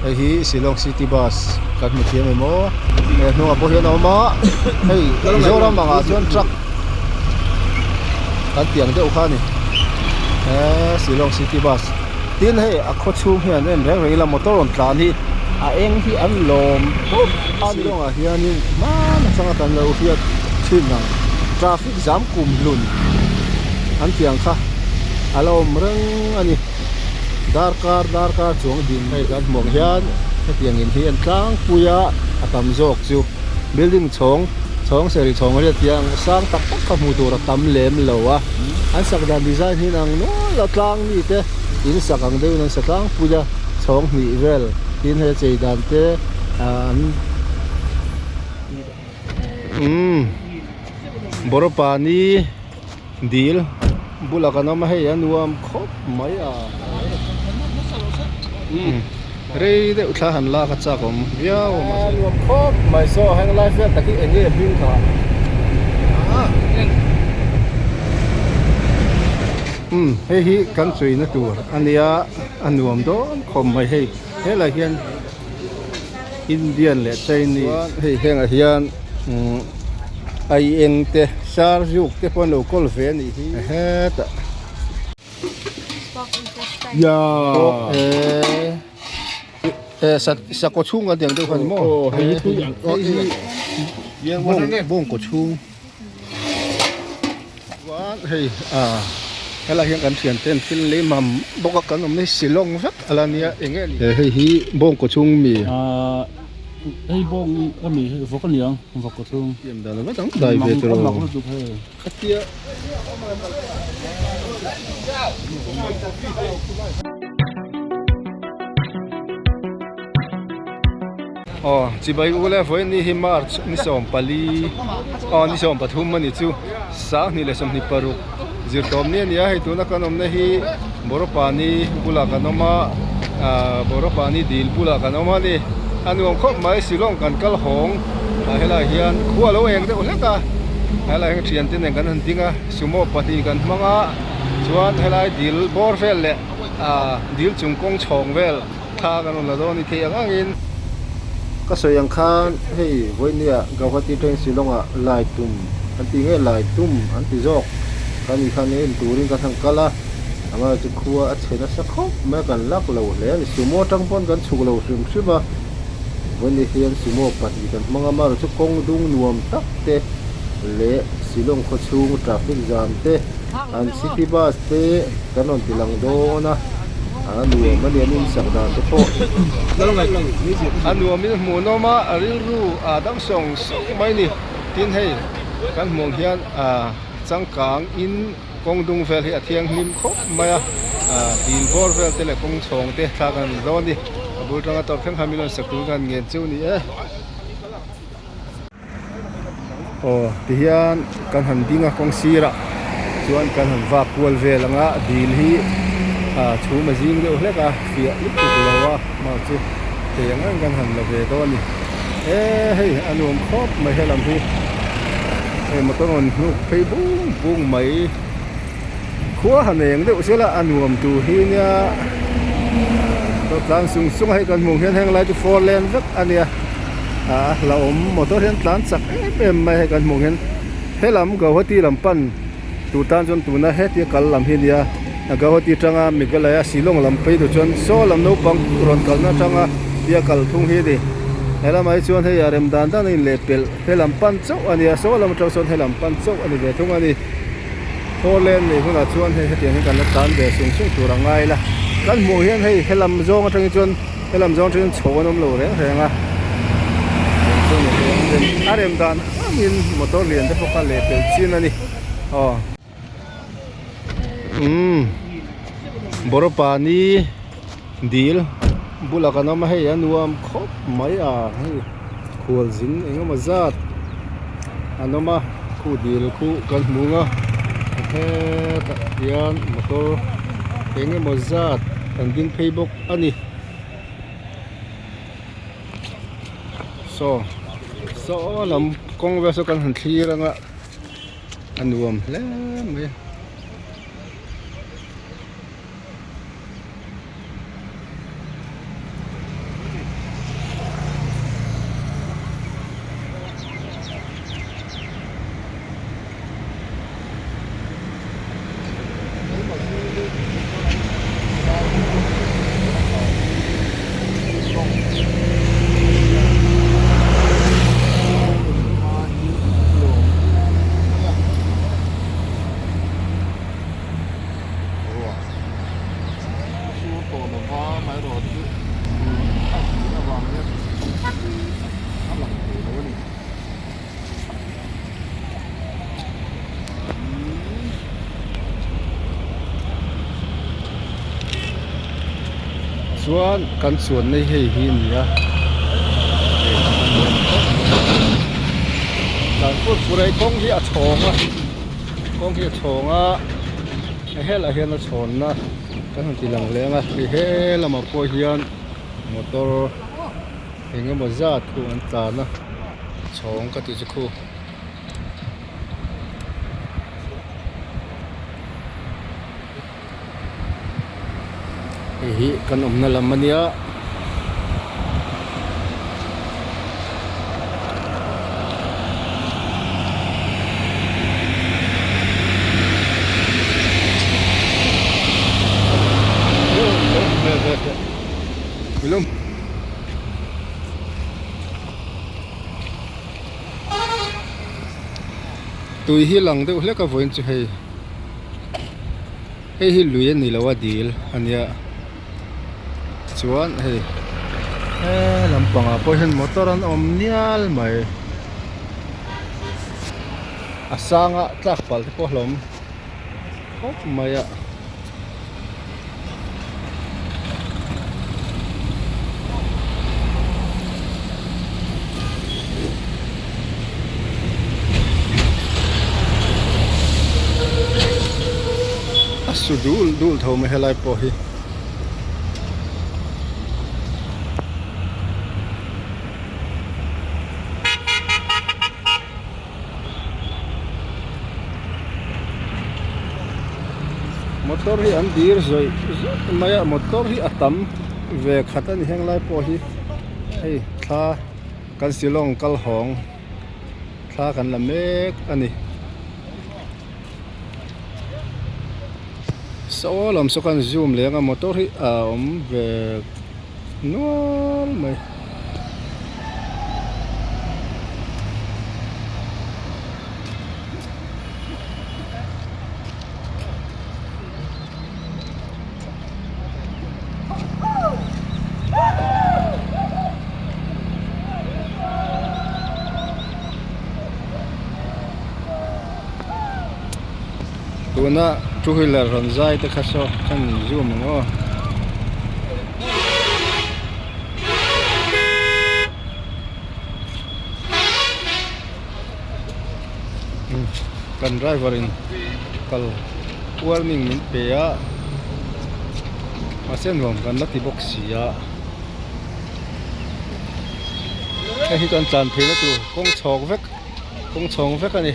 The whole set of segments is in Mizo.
Hei hi Shillong city bus kan hmu thiam em aw he hnungah pawh hian a awm a hei Mizoram angah chuan truck kan tih ang deuh kha a ni he Shillong city bus tin hei a khaw chhung hian en reng reng ila motor rawn tlan hi a eng hi an lawm tawp a Shillong ah hianin hman atanga kan lo hriat thin ang traffic jam kum hlun an tih ang kha a la awm reng a ni. Darkar darkar chuang din hei kan hmuh ang hian hetiang in hi an tlangpui a a tam zawk chu building chhawng chhawng sarih chhawng riat tih ang sang tak tak kha hmuh tur a tam lem lo a an sak dan design hi inang nual a tlang mi te in sak ang deuhin an sa tlangpui a chhawng hnih vel tin hei a chei dan te ah an umm Borapani. Dil bulah kan awm a hei a nuam khawp mai a umm rei deuh thla han lak a chak awm viau a mahse nuam khawp mai saw heng lai fiat tak hi eng nge hming kha umm hei hi kan chawina tur a nia a nuam dawn khawp mai hei helai hian Indian leh Chinese hei hengah hian umm ai eng te sar zuk te pawh an lo kawl ve a nih hi hetah eh sa kaw chhung kan tih ang deuh kha a ni maw hei hi bawng kaw chhung. Chuan hei ah helai hian kan thian ten thil lei mam bawk a kan awm na hi Shillong vek a la nia eng nge ni hei hi bawngkaw chhung mi ah hei bawng a mi hei vawk a ni ang vawk kaw chhung tiam dan vat ang dai ve tawh mak lutuk hei khatia Aw chibai u le vawiin hi March ni 14 aw ni 13 a ni chu 2026 zirtawm ni a ni a hei tuna kan awmna hi Borapani bulah kan awm a ah Borapani dil bulah kan awm a ni a nuam khawp mai Shillong kan kal hawng ah helaiah hian khua lo eng deuh hlek a helaiah hian thiante nen kan han ding a sumo pahnih kan hmang a chuan helai dil bawr vel leh ah dil chung kawng chhawng vel. Thla kan rawn la dawn a ni thei ang angin. Ka sawi ang khan hei vawinia Gauhati train Shillong ah lai tum an tih nge lai tum an ti zawk kan nih khan en turin kan han kal a amaherawhchu chu khua a chhe nasa khawp mai a kan lak lo hle a ni sumo atang pawn kan chhuk lo hrim hrim a vawinia hian sumo pahnih kan hmang a amaherawhchu kawng dung nuam tak te leh Shillong khaw chhung traffic jam te an city bus te kan rawn ti lang dawn a. A nuam a nia sak dan te pawh a nuam in hmuhnawm a a rilru a dam sawng sawng mai a ni tin hei kan hmuh ang hian ah changkang in kawng dung vel hi a thianghlim khawp mai a ah dil bawr vel te leh kawng chhawng te thlak an dawn a ni a bul tanga tawp thleng kha min rawn sak tur khan ngen chu a ni e. Aw tihian kan han ding a kawng sirah chuan kan han vak kual vel ang a dil hi ah chhum a zing deuh hlek a fiah lutuk lo a mah chu thei ang ang kan han la ve dawn a ni e hei a nuam khawp mai helam hi hei motor rawn hnuk phei bung bung mai khua han eng deuh zel a a nuam tur hi nia motor tlan sung sung a hei kan hmuh hian heng lai chu four lane vek a nia ah la awm motor hian tlan chak em em mai hei kan hmuh hian helam Guwahati lam pan tur tan chuan tuna hetia kal lam hi a nia Guwahati atanga Meghalaya Shillong lam phei tur chuan saw lam naupang rawn kalna atanga tia kal thung hi a ni helamah hi chuan hei a rem dan dan a inlehpelh helam pan chauh a nia saw lam atang sawn helam pan chauh a ni ve thung a ni. Four lane nei hunah chuan hei hetiang hi kan la tan ve sung sung tur a ngai la kan hmuh hian hei helam zawng atangin chuan helam zawng atangin chho an awm lo reng reng a a rem dan angin motor lian te pawh kha leh pelh chin a ni aw umm Borapani dil bulah kan awm a hei a nuam khawp mai a hei khual zin eng emaw zat an awm a khu dil khu kan hmu ang a hetah hian motor eng emaw zat an ding phei bawk a ni saw saw lam kawng vel saw kan han thlir ang a a nuam hle mai. Chuan kan chuanna hi hei hi a ni a hei a nuam khawp mai tlan fur fur a hei kawng hi a chhawng a kawng hi a chhawng a helaiah hian a chhawnna kan han ti lang leng a hei he lamah pawh hian motor eng emaw zat khu an tlan a chhawng ka tih chu khu. Hei hi kan awmna lam a nia. Tui hi lang deuh hlek a vawiin chu hei. Hei hi lui a ni lo a dil a nia chuan hei he lampangah pawh hian motor an awm nial mai a sanga tlak palh te pawh a hlawm khawp mai a. A su dul dul tho mai helai pawh hi. Motor hi an dir zawih zawih mai a motor hi a tam ve khat a ni heng lai pawh hi hei thla kan Shillong kal hawng thla kan la mek a ni saw lam saw khan zoom leng a motor hi a awm ve nual mai. Tuna two wheeler rawn zai te kha saw khan zoom ang aw. Kan driver in kal warning min pe a mahse nuam kan la ti bawk si a hei hi kan tlan theihna tur kawng chhawk vek kawng chhawng vek a ni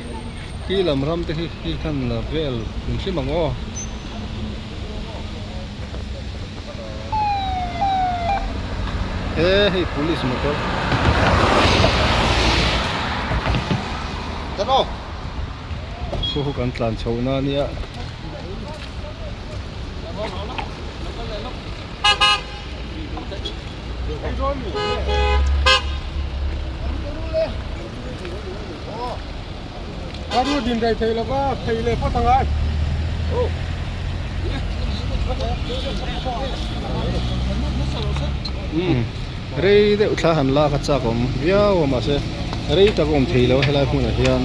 khi lam ram te hi khi khan la vel hrim hrim ang aw. He hei police motor khu khu kan tlan chho na ania. Rei deuh thla han lak a chak awm viau a mahse rei tak a awm thei lo helai hmunah hian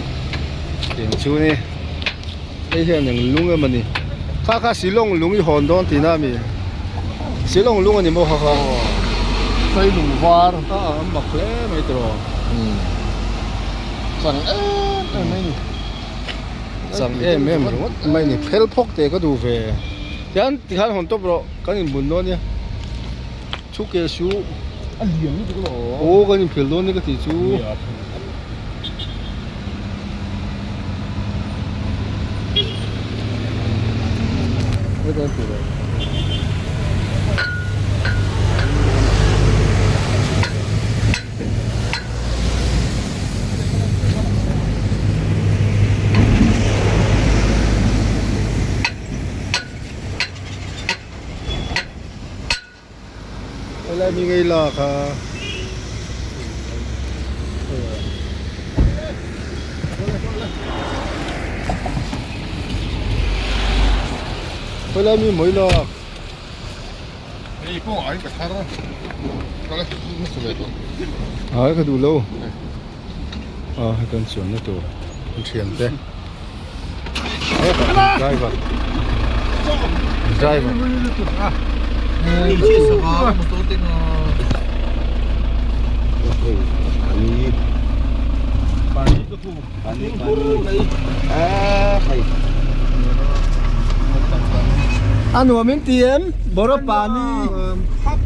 eng chu ni hei hian eng lung em a ni kha kha Shillong lung i hawn dawn tihna a mi Shillong lung a ni maw kha kha Sailung var a a mak hle mai tiraw. Chang em em mai ni. Chang em em ringawt mai ni. Phel phawk teh ka duh ve. Tihian tikhan hawn tawp rawh kan inbun dawn nia. Thu ke su. A lian lutuk emaw aw. Aw kan inphel dawn nia ka tih chu. Helai mi ngei la kha. Helai mi mai lak. Hei pawh ai ka thar a. Ka la hmu ve tawh. Ai ka duh lo. A hei kan chuanna tur an thian te hetah driver driver A nuam in ti em Borapani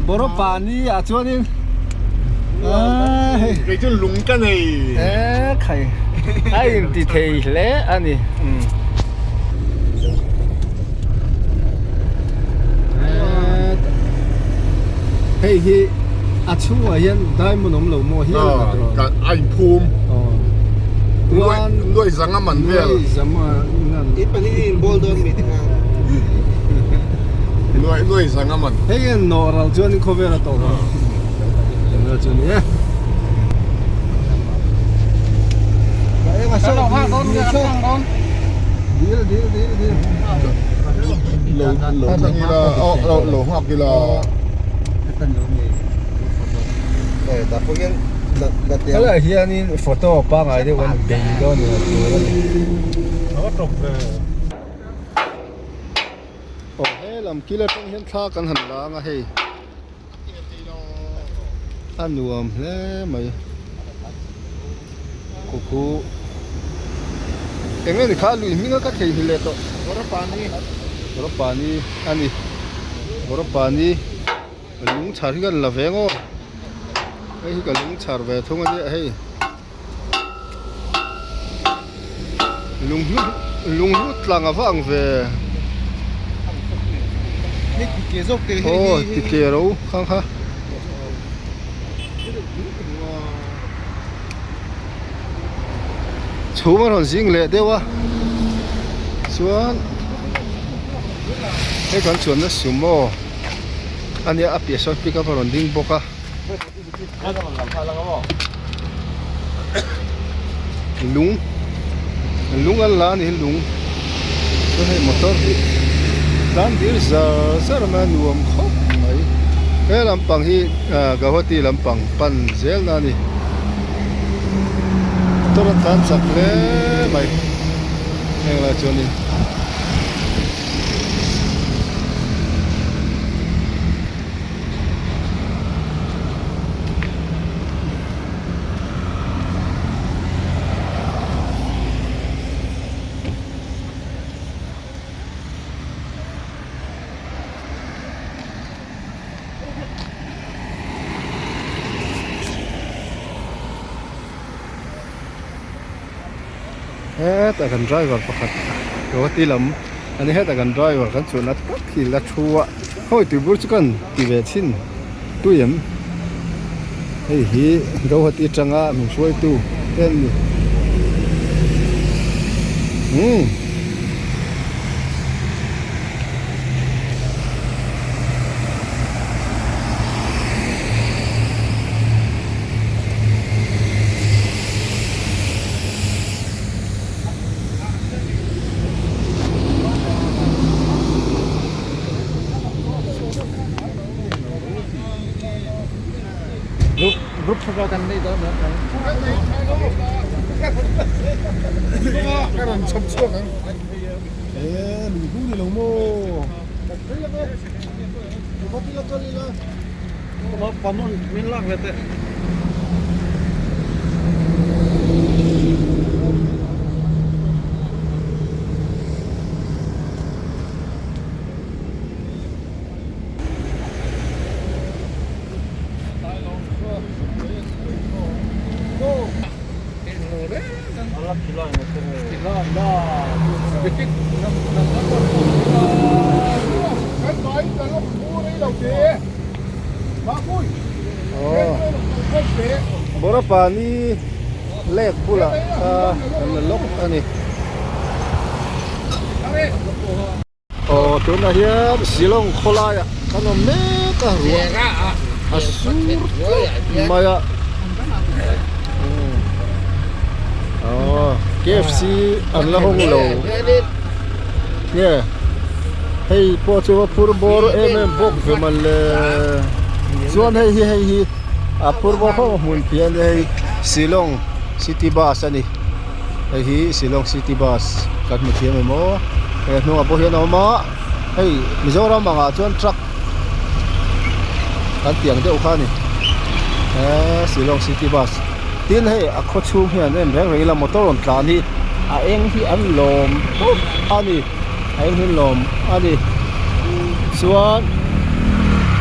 Borapani ah chuanin Kei chu lung ka nei. E khai a in ti thei hle a ni. Hei hi a chhungah hian diamond awm lo maw hial a tawh. A inphum. Tuan nuai zanga man vel. Nuai zama ngan. I pahnih in ball dawn mi te kha. Nuai nuai zanga man. Hei hian nawh ral chuan in khawvel a tawh lo. Ral chuan ni e. Dil dil dil dil. Lo lo thlang ila lo lo nghak ila. Helai hianin photo pangai deuh an bei dawn ni tur a ni. Aw he lam kil atang hian thla kan han la ang a hei a nuam hle mai kukhu eng nge ni kha lui hming a ka theihnghilh leh tawh Borapani a ni Borapani. Lung chhar hi kan la ve ngaw hei hi ka lung chhar ve thung a nia hei lung hlu lung hlu tlang a va ang ve aw ti ke ro khang kha chhum a rawn zing leh deuh a chuan hei kan chuanna sumo. A nia a piah sawn pick up a rawn ding bawk a. Lung lung an la a ni lung chuan hei motor hi tlan dir zar zar mai a nuam khawp mai he lampang hi ah Guwahati lampang pan zel na a ni motor an tlan chak hle mai heng lai chuanin. Hetah kan driver pakhat Guwahati lam a ni hetah kan driver kan chuan a tak hi la thu a khawi tui bur chu kan ti ve thin tui em hei hi Guwahati atanga min hruaitu te an ni umm. Group photo kan nei dawn a. Ka rawn chhawp chhuak ang. E lui hu ni lo maw. Min lak ve teh. Borapani lake bulah kha kan la lawk a ni. Aw tunah hian Shillong khawlaiah kan awm mek a ruah a sur tawp mai a aw KFC an la hawng lo nge hei pawh chu a phur bawr em em bawk ve man le chuan hei hi hei hi a phur bawr ho hmun phih a nia hei Shillong city bus a ni. Hei hi Shillong city bus kan hmu thiam em aw hei a hnungah pawh hian a awm a hei Mizoram angah chuan truck Kan tih ang deuh kha a ni eee Shillong city bus tin hei a khaw chhung hian en reng reng ila motor rawn tlan hi a eng hi an lawm tawp a ni a eng hi an lawm a ni chuan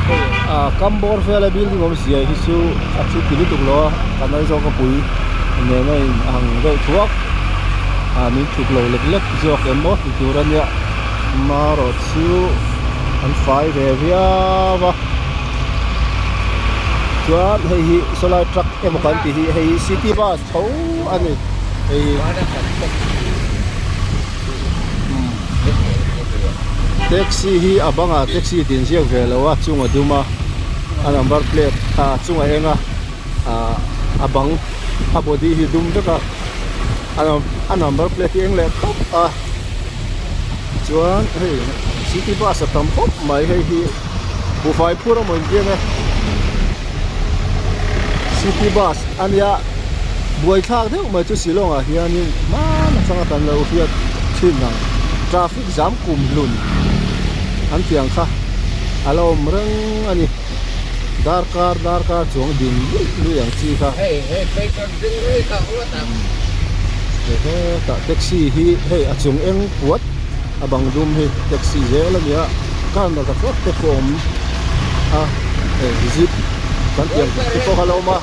hei ah kam bawr vela building awmzia hi chu a chu ti lutuk lo a kan Aizawl khawpui nen a in ang deuh thuak ah min tluk lo lek lek zawk em maw ti tur a nia marawh chu an fai ve viau a chuan hei hi sawlai truck emaw kan tih hi hei hi city bus tho a ni hei hi taxi hi a bangah taxi tih inziak ve lo a chung a dum a a number plate ah chung a eng a ah a bang a body hi dum vek a a number plate hi eng leh tawp a chuan hei city bus a tam khawp mai hei hi buhfai phur a maw inbiang e city bus a nia buaithlak deuh mai chu Shillong ah hianin hman atanga kan lo hriat thin ang traffic jam kum hlun an tih ang kha a la awm reng a ni darkar darkar chuang ding luih luih ang chi kha. Hetah taxi hi hei a chung eng puat a bang dum hi taxi zel a ni a car na tak tak te pawh a awm a hei jeep kan tih ang te pawh kha a lo awm a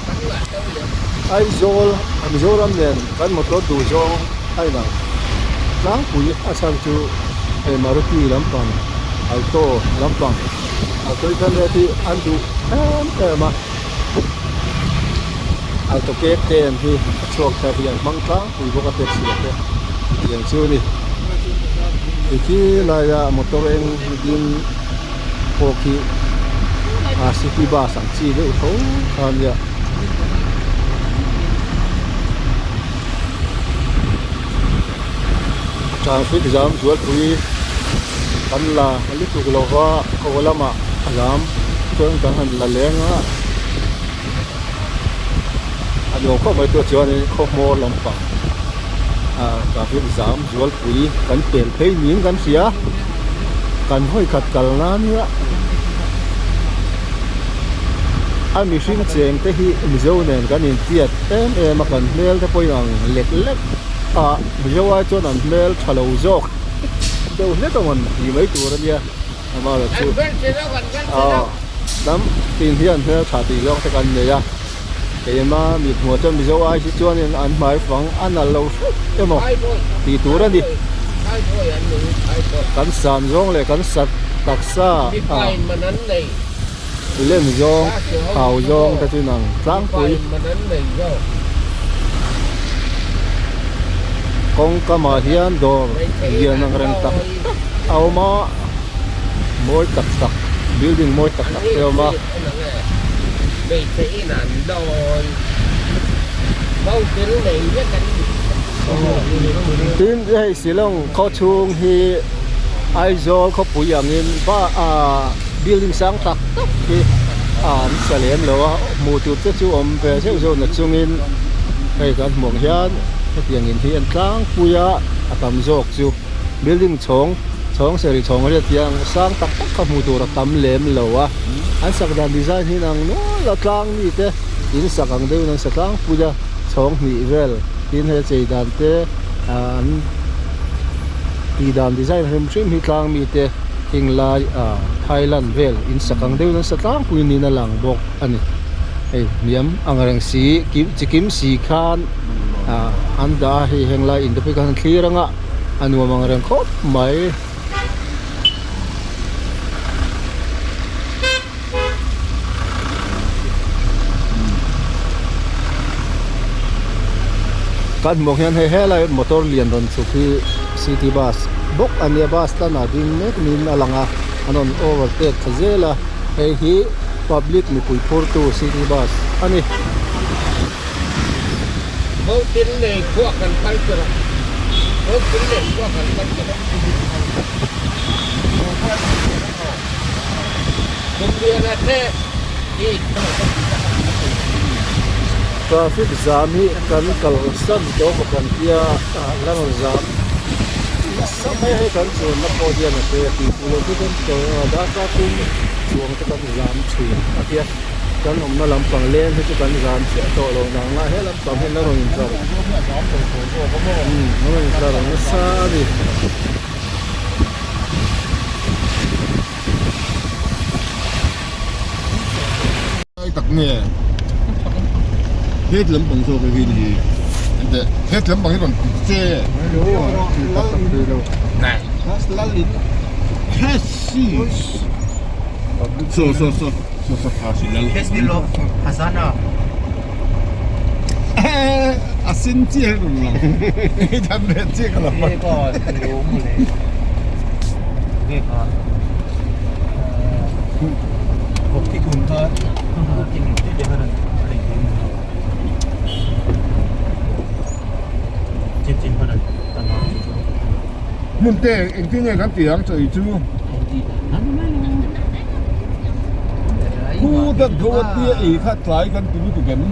Aizawl Mizoram nen kan motor duh zawng a inang tlangpui a chhan chu hei Maruti lampang Alto lampang Alto 800 hi an duh em em a. Alto cake te an hi a chhuak thar hi an hmang tlangpui bawk a taxi ah te tiang chu a ni tikhi laia motor eng ding pawh khi ah city bus ang chi deuh tho kha a nia. Traffic jam zualpui kan la lutuk lova khaw lamah a zam chuan kan han la leng a a nuam khawp mai tur chuanin khaw hmawr lampang ah traffic jam zualpui kan pel phei niin kan hria kan hawi khat kal nan nia a mihring cheng te hi mizo nen kan intiat em em a kan hmel te pawhin ang lek lek a mizo ai chuan an hmel tha lo zawk deuh hlek ang an ti mai tur a nia amaherawh chu aw hnam tin hian hmel tha tih zawng te kan nei a keima mit hmuh chuan mizo ai hi chuanin an hmai fang a nalh lo hret emaw tih tur a ni kan san zawng leh kan sat taksa a Lem zawng, thau zawng te chu inang tlangpui. Kawng kamah hian dawr lian ang reng tak tak a awm a, mawi tak tak building mawi tak tak te a awm a. Tin hei Shillong khaw chhung hi Aizawl khawpui angin ba ah. Building sang tak tak hi an sa lem lo a hmuh tur te chu awm ve zeuh zeuh na chungin hei kan hmuh ang hian hetiang in hi an tlangpui a a tam zawk chu building chhawng chhawng sarih chhawng riat tiang sang tak tak kha hmuh tur a tam lem lo a an sak dan design hi inang nual a tlang mi te in sak ang deuhin an sa tlangpui a chhawng hnih vel tin hei a chei dan te ah an tih dan design hrim hrim hi tlang mi te. Heng lai ah Thailand vel in sak ang deuhin an sa tlangpui niin a lang bawk a ni. Hei hniam ang reng si kim chi kim si khan ah an dah a hei heng lai in te pawh hi khan an thlir anga a nuam ang reng khawp mai. Kan hmuh ang hian hei helai motor lian rawn chhuk hi city bus bawk a nia bus stand ah ding mek niin a lang a an rawn overtake thla zel a hei hi public mipui phur tu city bus a ni. Traffic jam hi kan kalsan tawh maw kan tia la rawn zam nasa mai a hei kan chuanna pawh hian a hre a tih phu loh chu kan darkar tum. Chuang te kan zam thin a tia kan awmna lampang leng hi chu kan zam chiah tawh lo nang a he lampang hian a rawn intlar umm a rawn intlar nasa a ni. Tak nge het lampang zawk hi ni hi het lampang hi rawn ti che so so so so so kha si lal a sin chiah hi rawn lang dan ve chiah ka lo Hmun te engtin nge kan tih ang chaw ei chu Khu dat deuh a tia ei kha tlai kan ti lutuk em?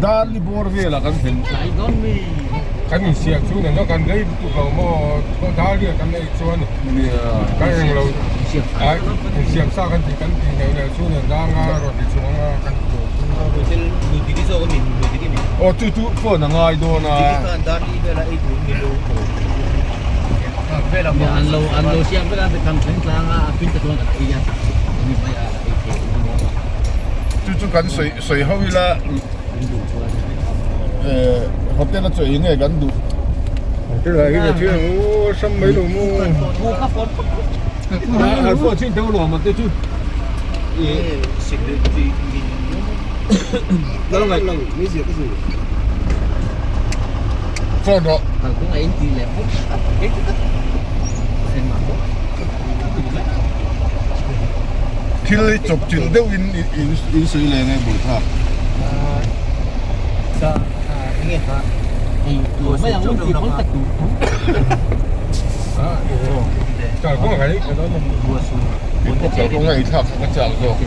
Darli bawr velah kan thlen. Kan insiam chu nen kan rei lutuk lo maw Darli ah kan ei chuan kan eng lo insiam sa kan tih kan tih neuh neuh chu nen danga rawn ti chung anga kan Aw chu chu phone a ngai dawn a. Chu chu kan sawi sawi ho ila eh hotel a chaw ei nge kan duh. Hotel ah hian a thian ang u sam mai lo maw. An phone chin deuh lo te chu. Phone rawh. Thil hi chawp chilh deuh in in sawi leh nge bul thlak. Kawng a ei thlak ka chak zawk.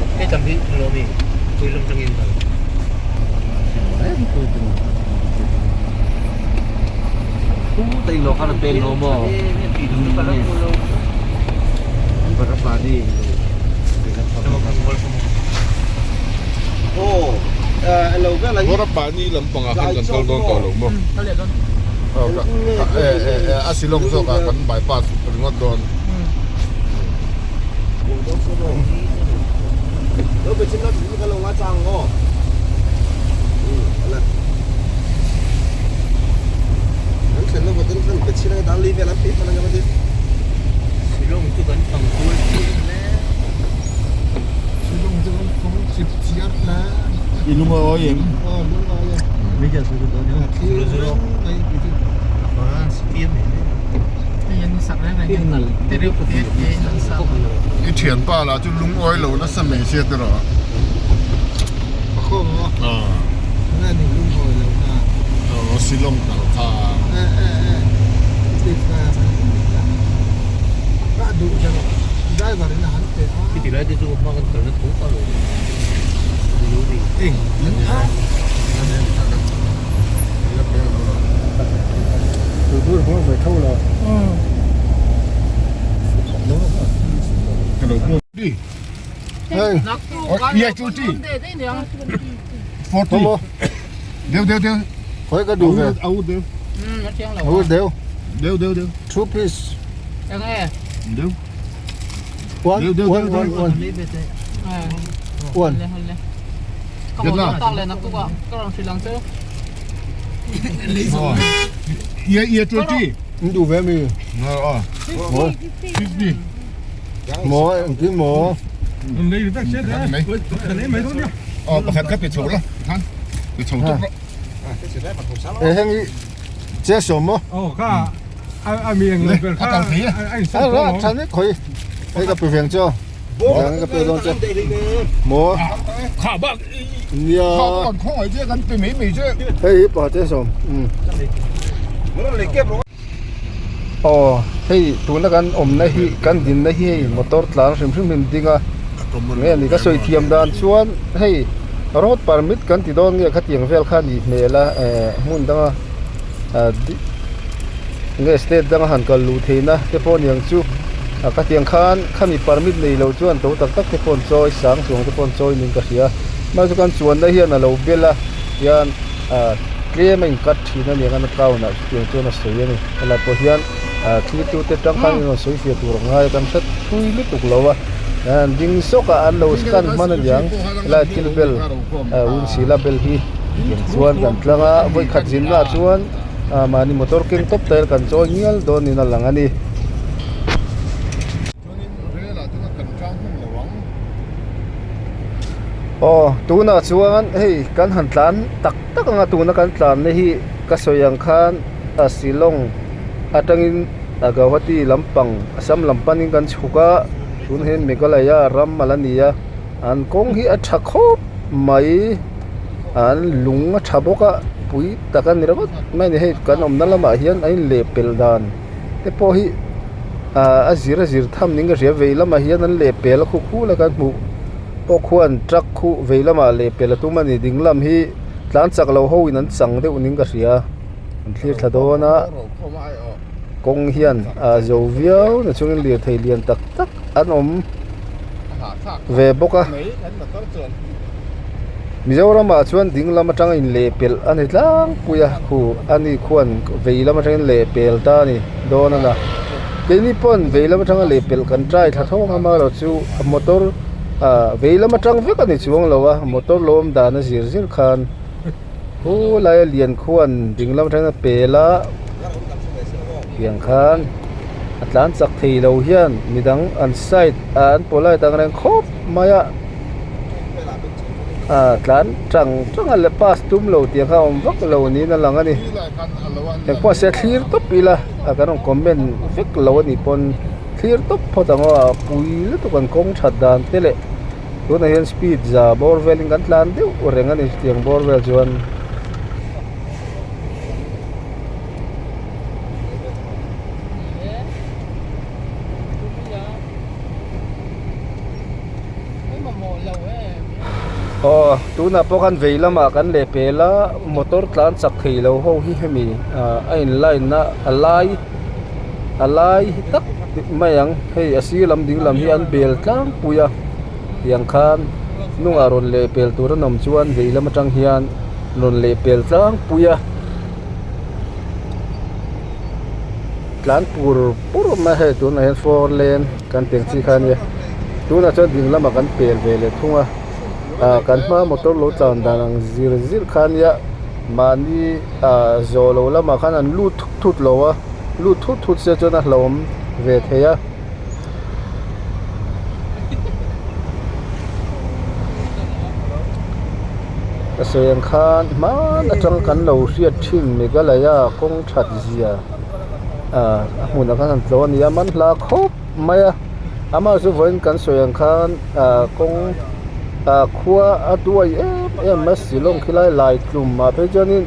Borapani lampangah khan kan kal dawn tawh lo maw? A Shillong zawkah kan bypass ringawt dawn. I lung a awi em? I thianpa lah chu lungawi lo nasa mai sia te rawh. Aw Shillong kal kha. Khoi ka duh ve. Au deuh. Two piece. One, one, one, one. One. An duh ve mi. Maw. Maw engtin maw. E heng hi che sawm maw. A tha nek khoi. Hei ka pe veng chu. Dang ka pe dawn che. Maw. Nia. Hei hi pa che sawm. Aw hei tuna kan awmna hi kan dinna hi hei motor tlan hrim hrim in ding a nge ni ka sawi thiam dan chuan hei road permit kan ti dawn nge khatiang vel kha a nih hmel a eh hmun danga ah. Nge state danga han kal luh theihna te pawh aniang chu a ka tiang khan khami permit nei lo chuan to tak tak te pawh an chawi sang chuang te pawh an chawi niin ka hria mahse kan chuanna hian a lo bel a hian ah tlem a in cut thin aniang an account ah chutiang chuan a sawi a ni helai pawh hian ah thiltu te tang khan in rawn sawi fiah tur a ngai a kan hre thui lutuk lo a an ding zawk a an lo scan hman aniang helai thil bel ah windshield a bel hi tiang chuan kan tlang a vawikhat zinna ah chuan. Ah mahni motor keng tawp ta ila kan chawi ngial dawn in a lang a ni. Aw tunah chuan hei kan han tlan tak tak anga tuna kan tlanna hi ka sawi ang khan a Shillong atangin a Guwahati lampang Assam lam panin kan chhuk a tunah hian Meghalaya ram a la ni a an kawng hi a tha khawp mai. An lung a tha bawk a pui tak a ni ringawt mai a ni hei kan awmna lamah hian a inleh pel dan te pawh hi ah a zir a zir tham niin ka hria vei lamah hian an leh pel a khu khul a kan hmuh pawh khuan truck khu vei lamah leh pel a tum a ni ding lam hi tlan chak lo ho in an chang deuh niin ka hria an thlir thla dawn a kawng hian a zo viau na chungin lirthei lian tak tak an awm ve bawk a Mizoram ah chuan ding lam atanga in leh pelh a ni tlangpui a khu ani khuan vei lam atangin leh pel ta a ni dawn a na keini pawn vei lam atanga leh pelh kan try thla thawng a amaherawh chu motor ah vei lam atang vek a ni chuang lo a motor lo awm dan a zir zir khan khulai a lian khuan ding lam atangin a pel a tiang khan a tlan chak thei lo hian midang an side ah an polite ang reng khawp mai a ah tlan tang tang a le pass tum lo tih kha a awm vak lo niin a lang a ni engpawh se thlir tawp ila a kan rawn comment vek lo a nih pawn thlir tawp phawt ang aw a pui lutuk an kawng that dan te leh tunah hian speed za bawr velin kan tlan deuh reng a ni chutiang bawr vel chuan. Aw tunah pawh khan vei lamah kan leh pel a motor tlan chak thei lo ho hi hemi ah a in line na a lai a lai hi tak mai ang hei a sir lam ding lam hi an bel tlangpui a tiang khan hnungah rawn leh pel tur an awm chuan vei lam atang hian rawn leh pel tlangpui a. Tlan pur pur mai hei tunah hian four lane kan tih ang chi kha ania tunah chuan ding lamah kan pel ve leh thung a ah kan hma motor lo tlan dan ang zir zir kha ania mahni ah zawh loh lamah khan an lut thut thut lo a lut thut thut se chuan a hlauhawm ve thei a. Ka sawi ang khan hman atang kan lo hriat thin Meghalaya kawng that zia ah a hmunah khan an tlawh a ni a man hla khawp mai a amah chu vawiin kan sawi ang khan ah kawng ah khua a duai em em mai Shillong khilai lai tlum ah phei chuanin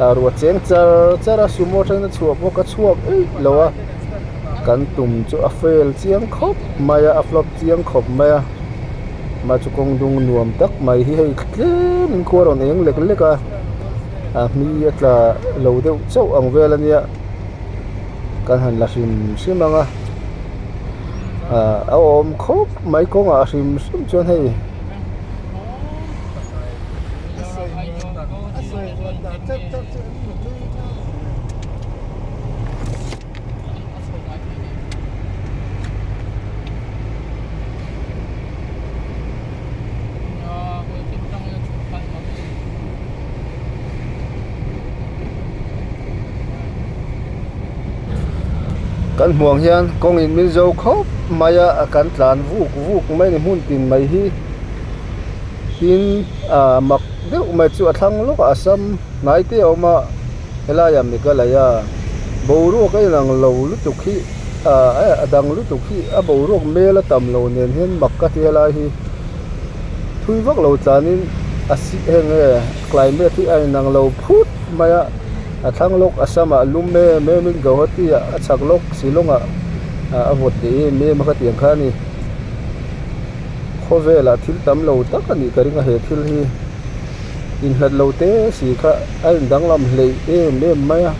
ah ruah cheng char char a sumo atangin a chhuah bawk a chhuak eih lo a. Kan tum chu a fail chiang khawp mai a a flop chiang khawp mai a mah chu kawng dung nuam tak mai hi hei tlem in khua rawn eng lek lek a a hmi a tla lo deuh chauh ang vel a nia kan han la hrim hrim ang a ah a awm khawp mai kawngah hrim hrim chuan hei. Kan hmuh ang hian kawng in min zo khawp mai a kan tlan vuk vuk mai a ni hmun tin mai hi tin ah mak deuh mai chu a thlang lawk ah a sam hnai te a awm a. Helaiah Meghalaya boruak a inang lo lutuk hi ah a dang lutuk hi a boruak mel a tam lo nen hian mak ka ti helai hi thui vak lo tlanin a si heng nge climate hi a inang lo phut mai a a thlang lawk Assam ah lum em em in Guwahati ah a chhak lawk Shillong ah a vawt leh em em a kha tiang kha a ni khawvelah thil tam lo tak a nih ka ring a he thil hi. Inhlat lo te si kha a in danglam hleih em em mai a.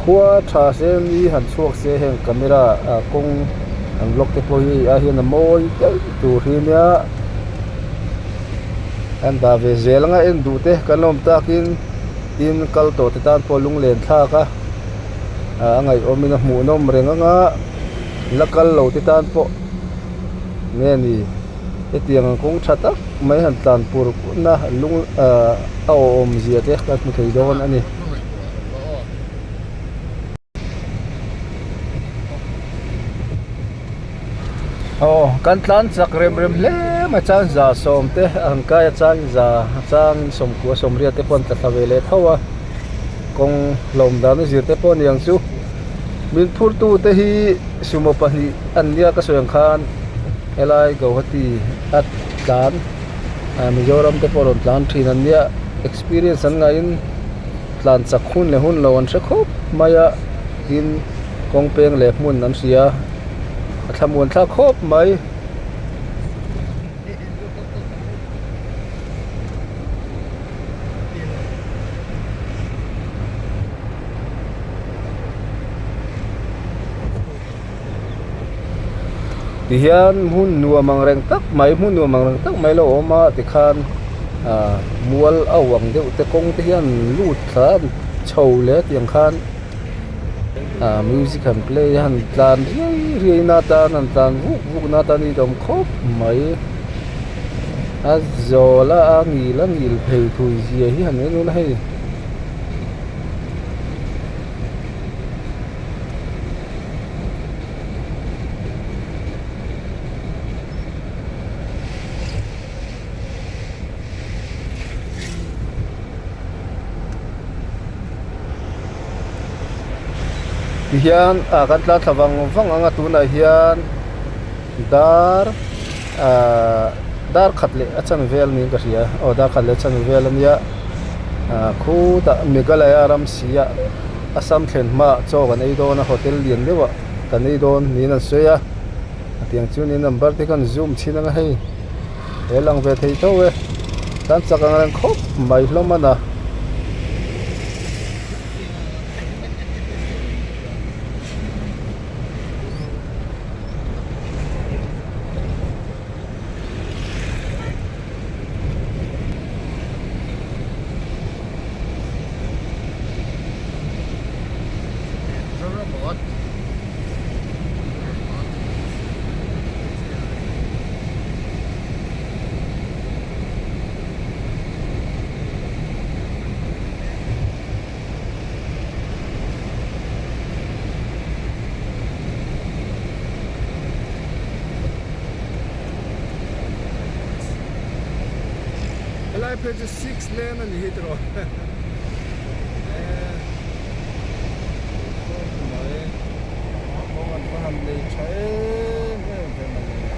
Khua tha se ni han chhuak se heng camera ah kawng an vlog te pawh hi a hian a mawi deuh tur hi nia an dah ve zel anga en duh te kan la awm takin tin kal tawh te tan pawh lunglen thlak a ah a ngaihawm in a hmuhnawm reng anga la kal lo te tan pawh nge ni hetiang ang kawng tha tak mai han tlan pur na lung ah a awhawm zia te kan hmu thei dawn a ni. Aw kan tlan chak rem rem hle mai chuan za sawm te a han kai a chang za a chang sawmkua sawmriat te pawh an tla thla ve leh tho a kawng hlawm dan a zir te pawh a ni ang chu min phur tu te hi sumo pahnih an nia ka sawi ang khan helai Guwahati a tlan ah Mizoram te pawh a rawn tlan thin an nia experience an ngaihin. Tlan chak hun leh hun lo an hre khawp mai a, tin kawng peng leh hmun an hria a thlamuan thlak khawp mai. Tihian hmun nuam ang reng tak mai hmun nuam ang reng tak mai lo awm a tikhan ah mual a uang deuh te kawng te hian lut thla a chho leh tiang khan ah music han play a han tlan riai riai na atan han tlan vuk vuk na atan a itawm khawp mai a zawl a a ngil a ngil phei thui zia hi han en ula hei. Tihian ah kan tlan thla vang vang ang a tunah hian dar ahh dar khat leh a chan vel niin ka hria aw dar khat leh a chan vel ania ah khutah Meghalaya ram si ah. Assam thlen hmaah chaw kan ei dawn a hotel lian deuhah kan ei dawn niin an sawi a a tiang chu niin number te khan zoom chhin anga hei he lang ve thei tho e tan chak ang reng khawp mai hlawm a na. Helai phei chu six lane a ni hi tiraw mai kawng an va han nei tha em em ve mai le.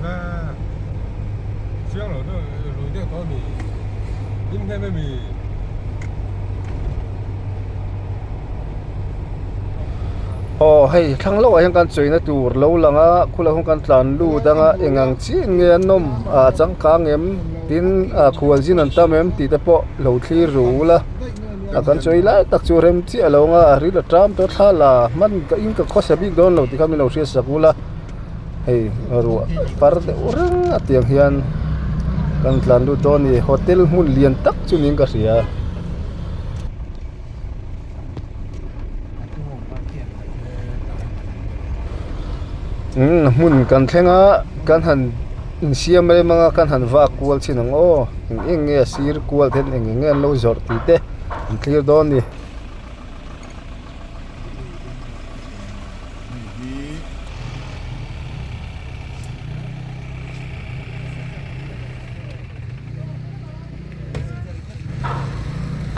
ve chiang lo deuh rui deuh tawh ami hlim hnem ami. Aw hei thlang lohah hian kan chawina tur lo lang a khulai hun kan tlan lut anga eng ang chiah nge an nawm ah changkang em tin ah khual zin an tam em tih te pawh lo thlir ru ula a kan chawi lai tak chu rem chiah lo anga a ril a ṭam tawh thla la hman ka in ka khawsa bik dawn lo tih kha min lo hriat sak ula hei ruah par deuh reng a tiang hian kan tlan lut dawn a ni hotel hmun lian tak chu niin ka hria. Umm hmun kan thleng a kan han insiam rem anga kan han vak kual chin ang aw eng eng nge a sir kual te hian eng eng nge an lo zawrh tih te an thlir dawn a ni.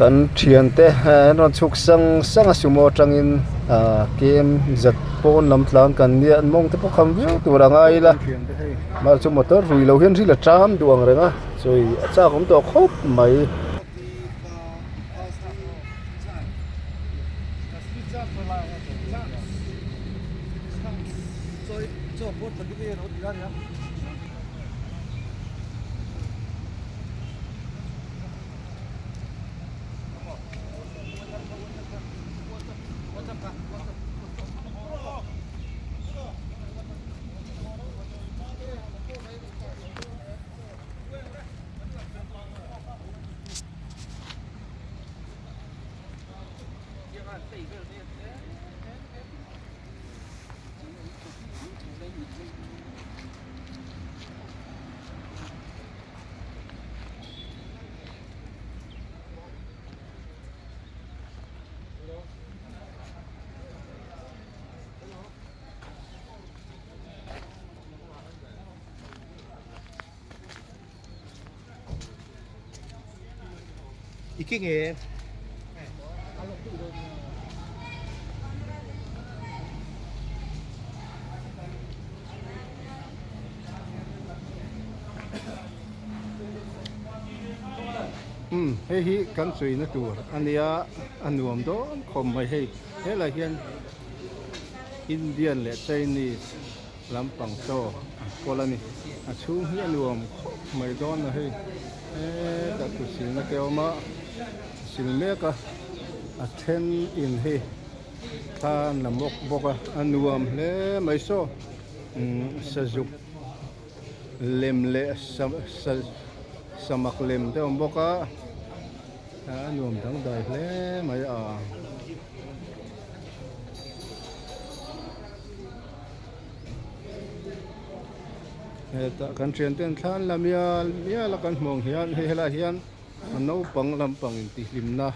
Kan thiante an rawn chhuk sang sang a sumo atangin ahh kem zat pawn lam tlang kan nia an mawng te pawh kham viau tur a ngai ila mahse chu motor rui lo hian ril a ṭam duh ang reng a chawi a chak awm tawh khawp mai. Umm hei hi kan chawina tur a nia a nuam dawn khawp mai hei helai hian Indian leh Chinese lampang chaw an kawl a ni a chhung hi a nuam khawp mai dawn a hei hetah kut silna te a awm a sil mek a a then in hei thla an la mawk bawk a a nuam hle mai saw umm sazuk lem leh samak lem te a awm bawk a a nuam dangdai hle mai a. Hetah kan thian ten thla an la mial mial a kan hmuh ang hian hei helaiah hian a naupang lampang intihhlimna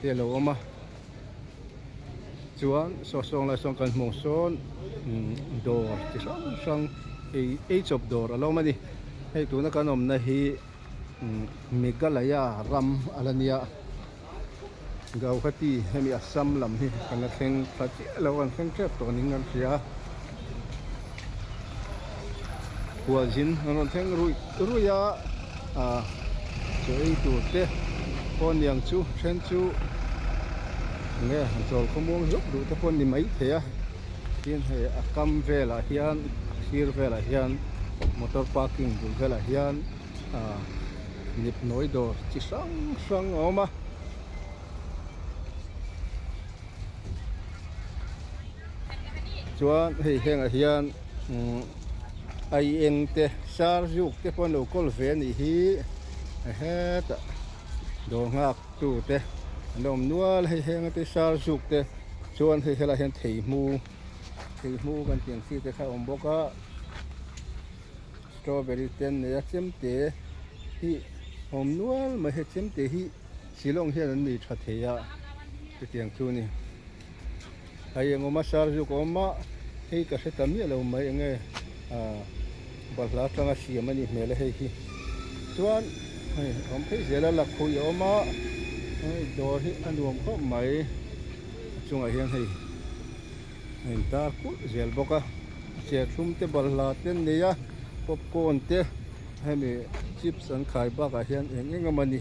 te a lo awm a chuan saw sawng lai sawn kan hmuh ang sawn dawr chi hrang hrang ei ei chawp dawr a lo awm a ni hei tuna kan awmna hi Meghalaya ram a la nia. Gauhati hemi Assam lam hi kan la thleng thla chiah lo an thleng tep tawh niin kan hria a khualzin an rawn thleng ruih ruih a ah chaw ei tur te pawh aniang chu then chu enge han chawl khawmuang hluk duh te pawh an ni maithei a tin hei a kam velah hian a sir velah hian motor parking bul velah hian. ah nipnawi dawr chi hrang hrang a awm a chuan hei hengah hian umm aieng te sarzuk te pawh an lo kawl ve a nih hi hetah dawr nghak tu te an awm nual a hei henga te sarzuk te chuan hei helaiah hian theihmu theihmu kan tih ang chi te kha a awm bawk a. Strawberry te an nei a chemte hi awm nual mai hei chemte hi Shillong hian an nei tha thei a chutiang chu a ni hei eng awm a sarzuk a awm a hei ka hre ta miah lo mai eng nge ah balhla atanga siam a nih hmel a hei hi chuan hei a awm phei zel a lakhuih a awm a hei dawr hi a nuam khawp mai a chungah hian hei. A intar kulh zel bawk a, serthlum te balhla te an nei a. Popcorn te hemi chips an khai bakah hian eng eng emaw ni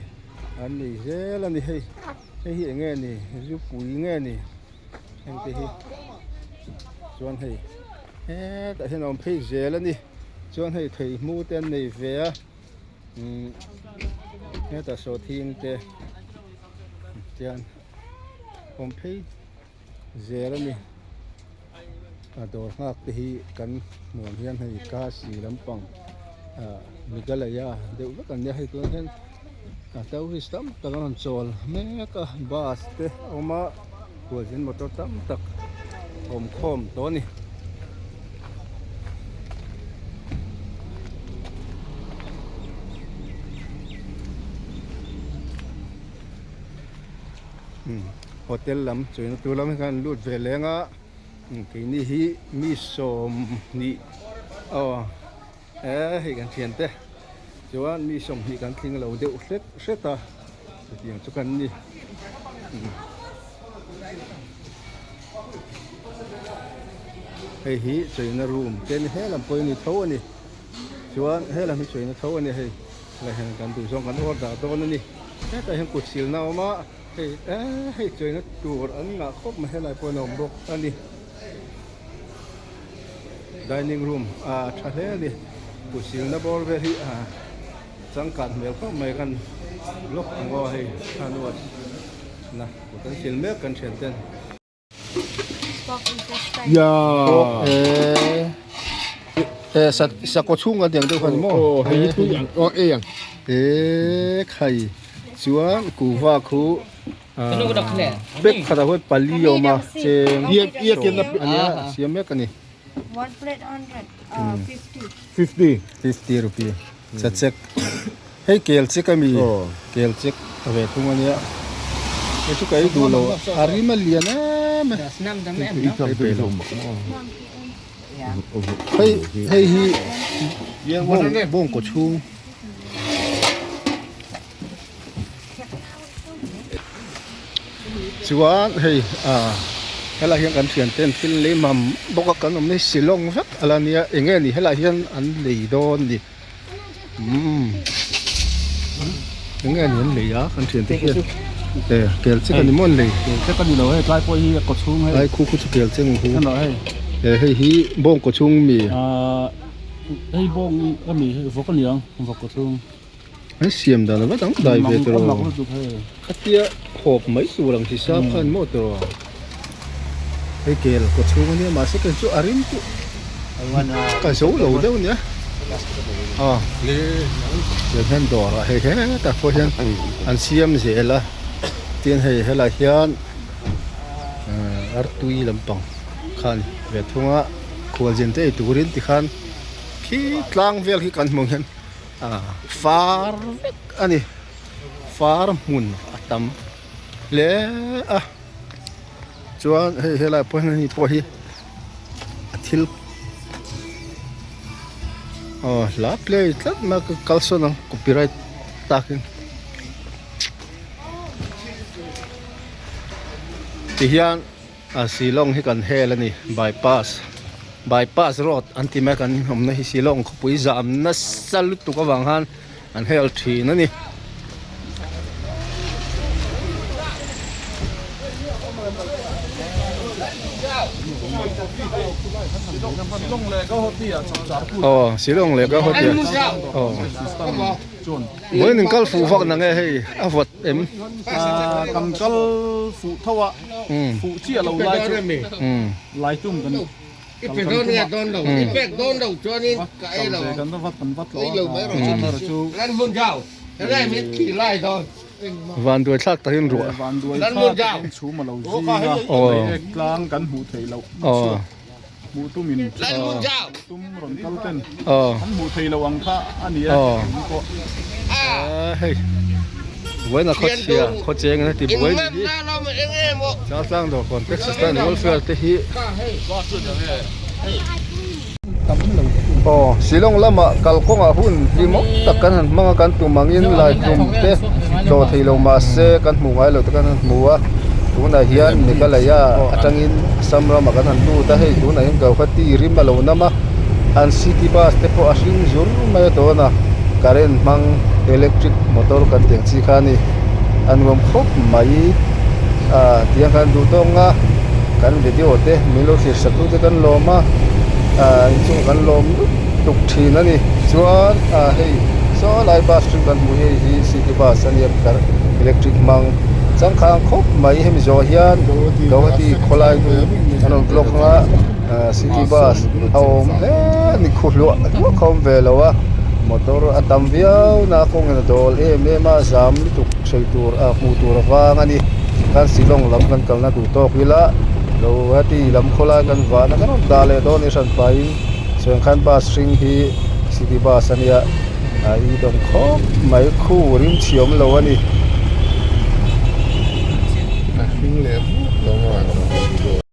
an nei zel a ni hei hei hi eng nge ni zupui nge ni heng te hi chuan hei hetah hian a awm phei zel a ni chuan hei theihmu te an nei ve a umm hetah sawhthing te tian awm phei zel a ni a dawr nghak te hi kan hmuh ang hian hei kasi lampang ah Meghalaya deuh vek an nia hei tunah hian a tourist tam tak an rawn chawl mek a bus te a awm a khualzin motor tam tak a awm khawm tawh a ni. Hotel lam chuan tur lam hi khan an lut ve leng a keini hi mi sawmhnih aw eh hei kan thian te chuan mi sawmhnih kan tling lo deuh hret hret a chutiang chu kan ni hei hi chawina room te ni helam pawh hi ni tho a ni chuan helam hi chawina tho a ni hei. Helai hian kan duh zawng kan order dawn a ni hetah hian kut silna a awm a hei eee hei cheina tur an ngah khawp mai helai pawh an awm bawk a ni dining room ah tha hle a ni kut silna bawr vel hi ah changkan hmel khawp mai kan lawk ang aw hei hand wash na kut an sil mek kan thian ten. Sakawr chhung kan tih ang deuh kha ni maw? E khai chuan kuhva khu pack khatah khuan pali a awm a cheng sawm a nia a siam mek a ni. Fifty rupee chachek. Hei kel chek ami kel chek a ve thung ania hei chu ka ei duh lo a rim a lian em e hei pe lo hei hei hi bawng bawngkaw chhung chuan hei ah helai hian kan thian ten thil lei mam bawk a kan awm na hi Shillong vek a la nia eng nge ni helai hian an lei dawn ni. Umm enge ni an lei a kan thian te hian e kel chek ani maw an lei kel chek ani lo hei tlai pawh hi a kaw chhung hei ai khu khu chu kel chek ang hu ano hei e hei hi bawng kaw chhung mi ah hei bawng ami hei vawk ani ang vawk kaw chhung an siam dan a va dang dai ve tawh khatia khawp mai tur ang hisap khan maw tawh hei kel kaw chhung ania mahse kei chu a rim chu ka zo lo deuh ania aw tiang hian dawr ah hei hetah pawh hian an siam zel a tin hei helai hian artui lampang kha a ni ve thung a khualzin te ei turin tikhan khi tlang vel khi kan hmuh ang hian. Far vek a ni far hmun a tam hle a chuan hei helai pawh hian hei pawh hi a thil aw hla play tlat mai a ka kalsawn ang copyright takin tihian. A Shillong hi kan hel a ni bypass bypass road an ti mai a kan awmna hi Shillong khawpui zam nasa lutuk avang khan an hel thin a ni. Aw Shillong leh Guwahati aw vawiin in kal fuh vak na nge hei a vawt em? Kan kal fuh tho a. Fuh chiah lo lai chu lai tum kan kal ve kan vat kan vat lo a chu Vanduai thlak takin ruah Vanduai thlak takin chhum a lo zing a mei ek tlang kan hmuh theih loh chhuak hmuh tumin tum rawn kal ten an hmuh theih loh ang kha a ni a tun pawh. Hei buaina khaw chhia khaw cheng an ti buai ni hi Chaltlang dawr contact system welfare te hi aw Shillong lamah kalkawngah hun hlimawm tak kan han hmang a kan tum angin Laitlum te tlawh thei lo mahse kan hmuh ngai lo te kan han hmu a tunah hian Meghalaya atangin Assam ramah kan han lut a hei tunah hian Guwahati rim a lo nam a. An city bus te pawh a hring zur mai a tawna current hmang electric motor kan tih ang chi kha a ni. A nuam khawp mai ah tiang khan duh tawk nga kan video te min lo thlir sak tu te kan lawm a ah inchungah kan lawm lutuk thin a ni. Chuan ah hei saw lai bus hring kan hmuh hi hei hi city bus a nia electric hmang changkang khawp mai hemi zawh hian Guwahati khawlai dung an rawn vlog anga city bus a awm hle a ni khu hluah hluah kha awm ve lo a motor a tam viau na a kawngin a dawl em em a zam lutuk sawi tur a hmuh tur a vang a ni kan Shillong lam kan kalna duh tawk ila Guwahati lam khawlai kan vahna kan rawn dah leh dawn a ni hran pahin chuan khan bus hring hi city bus a nia. A i dawm khawp mai khu rim chhi awm lo a ni.